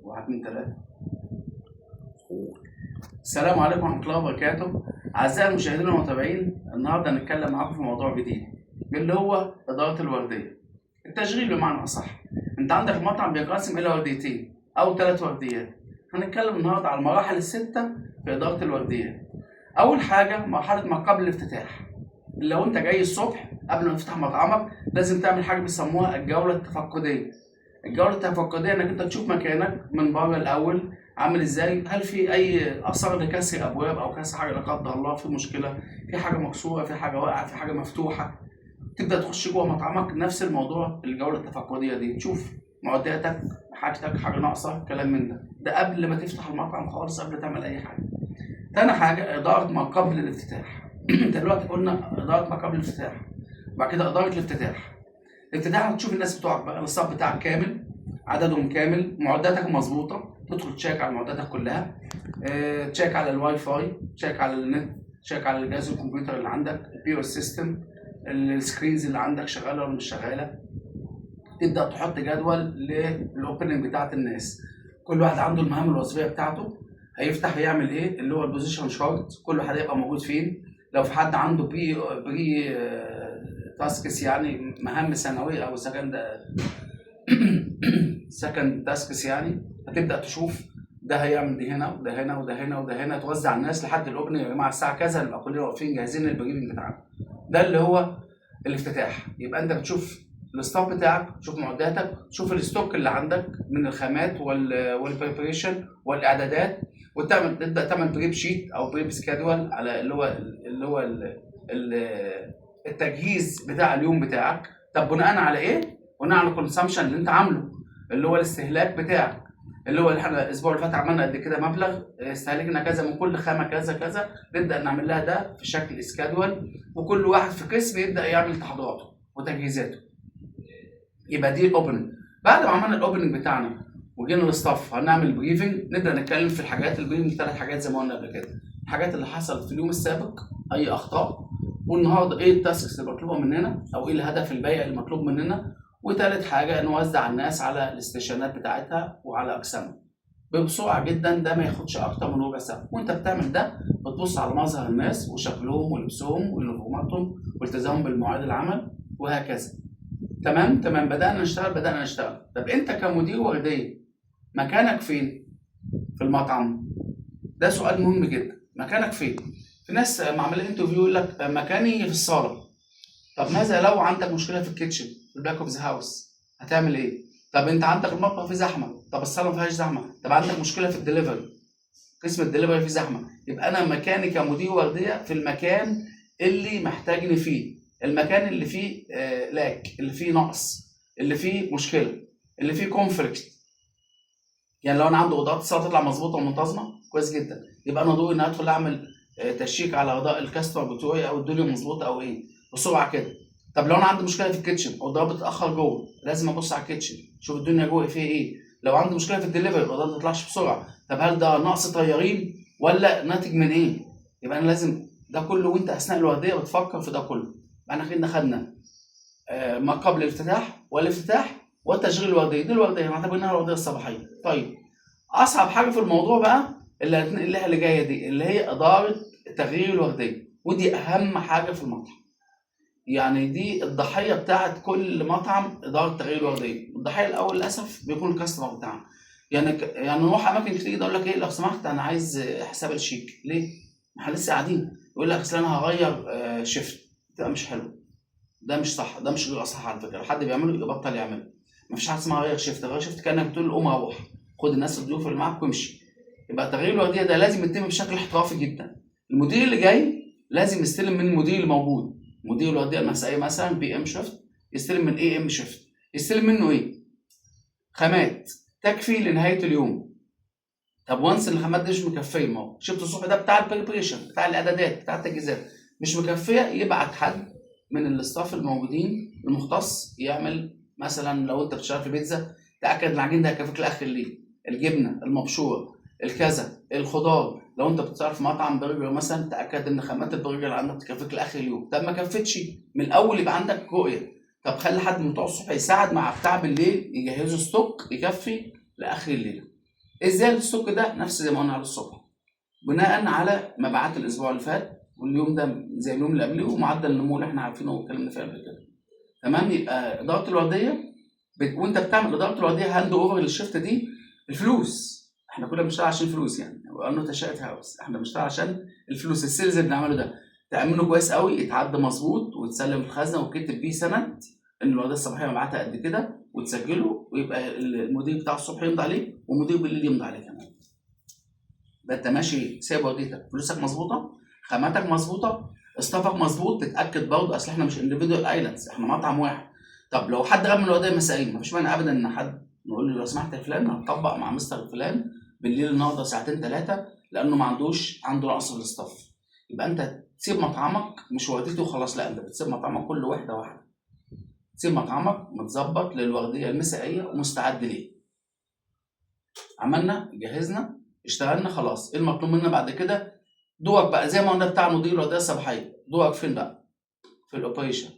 واحد، اتنين، تلاتة. السلام عليكم ورحمة الله وبركاته. أعزائي المشاهدين والمتابعين، النهاردة هنتكلم معاكم في موضوع جديد اللي هو إدارة الوردية، التشغيل بمعنى أصح. أنت عندك المطعم بينقسم إلى ورديتين أو ثلاث ورديات. هنتكلم النهاردة على المراحل الستة في إدارة الورديات. أول حاجة مرحلة ما قبل الافتتاح. لو أنت جاي الصبح قبل ما تفتح مطعمك لازم تعمل حاجة بيسموها الجولة التفقدية. الجولة التفقدية إنك أنت تشوف مكانك من بره الأول عامل ازاي، هل في اي اثار لكسر ابواب او كسر حاجة لا قدر الله، في مشكله، في حاجة مكسوره، في حاجة واقعه، في حاجة مفتوحه. تبدا تخش جوه مطعمك، نفس الموضوع الجولة التفقديه دي، تشوف معداتك، حاجتك، حاجة ناقصه، كلام من ده. ده قبل ما تفتح المطعم خالص، قبل تعمل اي حاجه. تاني حاجة ادارة ما قبل الافتتاح. دلوقتي قلنا ادارة ما قبل الافتتاح، بعد كده ادارة الافتتاح. الافتتاح هتشوف الناس بتوعك بقى، ال staff بتاعك كامل، عددهم كامل، معداتك مظبوطه، تدخل check على معداتك كلها، check على ال WiFi، check على النت، check على الجهاز الكمبيوتر اللي عندك، ال POS system، ال screens اللي عندك شغالة ولا مش شغاله. تبدا تحط جدول لل opening بتاعت الناس، كل واحد عنده المهام الوظيفية بتاعته، هيفتح يعمل ايه، اللي هو ال position chart، كل واحد هيبقى موجود فين. لو في حد عنده pre tasks، يعني مهام ثانوية او second tasks، يعني هتبدا تشوف ده هيعمل دي هنا وده هنا وده هنا وده هنا، توزع الناس لحد ال opening. يا جماعة الساعة كذا نبقى كلنا واقفين جاهزين لل briefing بتاعنا. ده اللي هو الافتتاح. يبقى انت بتشوف ال staff بتاعك، تشوف معداتك، تشوف ال stock اللي عندك من الخامات وال preparation والاعدادات، وتعمل تبدا تعمل prep sheet او prep schedule على اللي هو التجهيز بتاع اليوم بتاعك. طب بناء على ايه؟ بناء على ال consumption اللي انت عامله، اللي هو الاستهلاك بتاعك، اللي هو احنا الاسبوع اللي فات عملنا قد كده مبلغ، استهلكنا كذا من كل خامة كذا كذا، نبدا نعمل لها ده في شكل schedule، وكل واحد في قسم يبدا يعمل تحضيراته وتجهيزاته. يبقى دي ال opening. بعد ما عملنا ال opening بتاعنا وجينا لل staff هنعمل briefing، نبدا نتكلم في الحاجات. ال briefing ثلاث حاجات زي ما قلنا قبل كده: الحاجات اللي حصلت في اليوم السابق، اي اخطاء، والنهارده ايه ال tasks اللي مطلوبه مننا او ايه الهدف البيع اللي مطلوب مننا، وثالث حاجة نوزع الناس على ال stationات بتاعتها وعلى اقسامها بسرعة جدا. ده ما ياخدش اكتر من ربع ساعه. وانت بتعمل ده بتبص على مظهر الناس وشكلهم ولبسهم و uniformاتهم والتزامهم بالمواعيد العمل وهكذا. تمام، بدانا نشتغل، بدانا نشتغل. طب انت كمدير وردية مكانك فين في المطعم؟ ده سؤال مهم جدا. مكانك فين؟ في ناس عاملين interview يقول لك مكاني في الصاله. طب ماذا لو عندك مشكلة في ال kitchen، في ال back of the house، هتعمل ايه؟ طب انت عندك المطبخ فيه زحمه، طب الصاله ما فيهاش زحمه، طب عندك مشكلة في الدليفري، قسم الدليفري فيه زحمه. يبقى انا مكاني كمدير وردية في المكان اللي محتاجني فيه، المكان اللي فيه lack، اللي فيه نقص، اللي فيه مشكله، اللي فيه conflict. يعني لو انا عندي orderات الصاله تطلع مظبوطة ومنتظمه كويس جدا، يبقى انا دوري ان ادخل اعمل check على اداء ال customer بتوعي او الدنيا مظبوطة او ايه بسرعة كده. طب لو انا عندي مشكلة في ال kitchen، orderات بتتاخر جوه، لازم ابص على ال kitchen شوف الدنيا جوه فيها ايه. لو عندي مشكلة في ال delivery، ال orderات ما تطلعش بسرعه، طب هل ده نقص طيارين ولا ناتج من ايه؟ يبقى انا لازم ده كله وانت اثناء الوردية بتفكر في ده كله. يبقى احنا كده خدنا ما قبل الافتتاح والافتتاح وتشغيل الورديه. دي الوردية نعتبر انها الوردية الصباحيه. طيب اصعب حاجة في الموضوع بقى اللي جاية دي، اللي هي ادارة تغيير الورديه، ودي اهم حاجة في المطعم. يعني دي الضحية بتاعت كل مطعم، ادارة تغيير الورديه. الضحية الاول للاسف بيكون ال customer بتاعنا. يعني نروح اماكن كتير اقول لك ايه؟ لو سمحت انا عايز حساب الشيك. ليه؟ ما احنا لسه قاعدين. يقول لك اصل انا هغير shift. تبقى مش حلو، ده مش صح، ده مش اجراء صح على فكره. لو حد بيعمله يبطل يعمله. مفيش حاجة اسمها غير shift. غير shift كانك بتقول قوم روح، خد الناس الضيوف اللي معاك وامشي. يبقى تغيير الوردية ده لازم يتم بشكل احترافي جدا. المدير اللي جاي لازم يستلم من المدير اللي موجود، مدير الوردية المسائيه مثلا PM shift، يستلم من AM shift. يستلم منه ايه؟ خامات تكفي لنهاية اليوم. طب once الخامات دي مش مكفيه، ما هو shift الصبح ده بتاع ال preparation، بتاع الاعدادات، بتاع التجهيزات، مش مكفيه، يبعت حد من ال staff الموجودين المختص يعمل. مثلا لو انت بتشتغل في بيتزا، تاكد العجين ده هيكفيك لاخر الليل، الجبنة المبشوره، الكذا، الخضار. لو انت بتشتغل في مطعم برجر مثلا، تاكد ان خامات البرجر اللي عندك تكفيك لاخر اليوم. طب ما كفتش، من الاول يبقى عندك رؤيه. طب خلي حد من بتوع الصبح يساعد مع بتاع بالليل يجهزوا stock يكفي لاخر اليوم. لاخر الليله. ازاي ال stock ده؟ نفس زي ما قلنا على الصبح، بناء على مبيعات الاسبوع اللي فات واليوم ده زي اليوم اللي قبليه ومعدل النمو اللي احنا عارفينه واتكلمنا فيه قبل كده. تمام؟ يبقى ادارة الوردية وانت بتعمل ادارة الوردية hand over لل shift دي الفلوس. احنا كلنا بنشتغل عشان فلوس، يعني we're not a charity house، احنا بنشتغل عشان الفلوس. ال sales اللي بنعمله ده تأمنه كويس قوي، يتعدى مظبوط ويتسلم في الخزنة ويتكتب بيه سند ان الوردية الصباحية مبيعاتها قد كده وتسجله، ويبقى المدير بتاع الصبح يمضي عليه والمدير بالليل يمضي عليه كمان. يبقى انت ماشي سايب ورديتك، فلوسك مظبوطه، خاماتك مظبوطه، staff ك مظبوط. تتاكد برضه، اصل احنا مش individual islands، احنا مطعم واحد. طب لو حد غاب من الوردية المسائيه، مفيش مانع ابدا ان حد نقول له لو سمحت يا فلان هتطبق مع مستر فلان بالليل النهارده ساعتين ثلاثة لانه ما عندوش، عنده نقص في ال staff. يبقى انت تسيب مطعمك مش ورديته وخلاص، لا، انت بتسيب مطعمك كل واحدة واحده، تسيب مطعمك متظبط للورديه المسائيه ومستعد ليه. عملنا، جهزنا، اشتغلنا، خلاص. ايه المطلوب منا بعد كده؟ دورك بقى زي ما قلنا بتاع مدير الوردية الصباحيه، دورك فين بقى؟ في ال operation.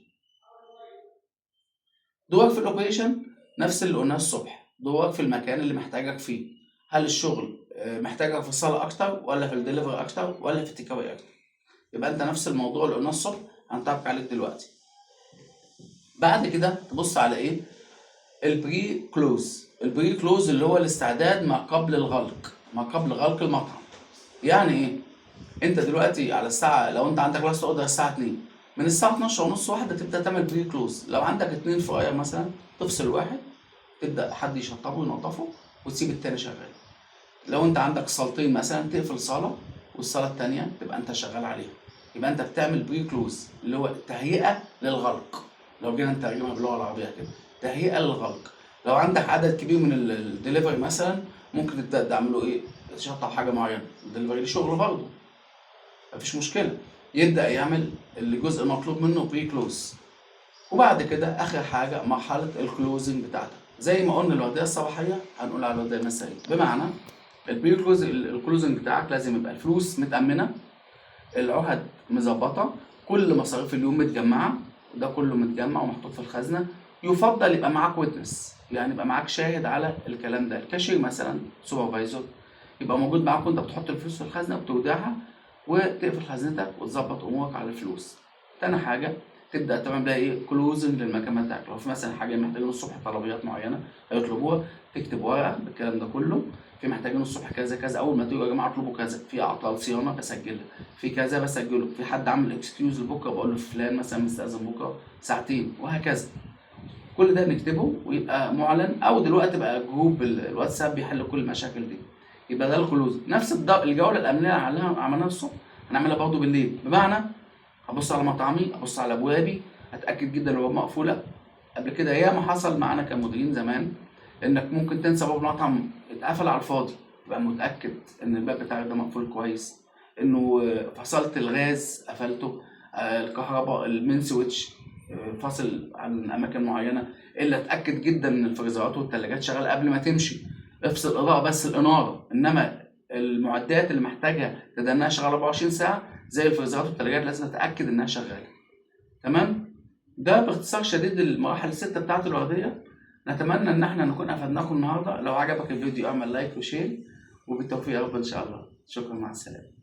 دورك في ال operation نفس اللي قلناه الصبح، دورك في المكان اللي محتاجك فيه. هل الشغل محتاجك في الصاله اكتر ولا في الدليفري اكتر ولا في ال take away اكتر؟ يبقى انت نفس الموضوع اللي قلناه الصبح هنطبق عليك دلوقتي. بعد كده تبص على ايه؟ ال pre close. ال pre close اللي هو الاستعداد ما قبل الغلق، ما قبل غلق المطعم. يعني ايه؟ انت دلوقتي على الساعه، لو انت عندك last order الساعة 2، من الساعة 12 ونص واحدة تبدا تعمل pre close. لو عندك اتنين fryer مثلا، تفصل واحد، تبدا حد يشطبه وينظفه وتسيب التاني شغال. لو انت عندك صالتين مثلا، تقفل صاله والصاله التانية تبقى انت شغال عليها. يبقى انت بتعمل pre close اللي هو تهيئة للغلق. لو جينا نترجمها باللغة العربية كده، تهيئة للغلق. لو عندك عدد كبير من الدليفري مثلا، ممكن تبدا تعمله ايه؟ تشطب حاجة معينه. الدليفري ليه شغل برضه، مفيش مشكله، يبدا يعمل الجزء المطلوب منه pre close. وبعد كده اخر حاجة مرحلة ال closing بتاعتك. زي ما قلنا الوردية الصباحية هنقول على الوردية المسائيه. بمعنى ال pre close، ال closing بتاعك لازم يبقى الفلوس متامنه، العهد مظبطه، كل مصاريف اليوم متجمعه، وده كله متجمع ومحطوط في الخزنه. يفضل يبقى معاك witness، يعني يبقى معاك شاهد على الكلام ده، الكاشير مثلا، supervisor، يبقى موجود معاك وانت بتحط الفلوس في الخزنة وبتودعها وتقفل خزنتك وتظبط امورك على الفلوس. تاني حاجة تبدا تعمل بقى ايه؟ closing للمكان بتاعك. لو في مثلا حاجة محتاجين الصبح، طلبيات معينة هيطلبوها، تكتب ورقة بالكلام ده كله، في محتاجين الصبح كذا كذا، اول ما تيجوا يا جماعة اطلبوا كذا، في اعطال صيانة بسجلها، في كذا بسجله، في حد عامل excuse لبكرة بقول له فلان مثلا مستاذن بكره ساعتين، وهكذا. كل ده نكتبه ويبقى معلن، او دلوقتي بقى group الواتساب بيحل كل المشاكل دي. يبقى ده ال close. نفس الجولة الامنية اللي عملناها الصبح هنعملها برضه بالليل. بمعنى هبص على مطعمي، ابص على ابوابي، اتاكد جدا لو مقفوله. قبل كده ياما حصل معانا كمديرين زمان انك ممكن تنسى باب المطعم اتقفل على الفاضي. تبقى متاكد ان الباب بتاعك ده مقفول كويس، انه فصلت الغاز قفلته، الكهرباء ال main switch فاصل عن اماكن معينه. الا اتاكد جدا ان الفريزرات والثلاجات شغالة قبل ما تمشي. افصل الاضاءة بس، الاناره، انما المعدات اللي محتاجه تدنها شغالة 24 ساعة زي الفريزرات والثلاجات لازم اتاكد انها شغاله. تمام؟ ده باختصار شديد المراحل الستة بتاعت الورديه. نتمنى ان احنا نكون افدناكم النهارده. لو عجبك الفيديو اعمل like و share، وبالتوفيق يا رب ان شاء الله. شكرا، مع السلامه.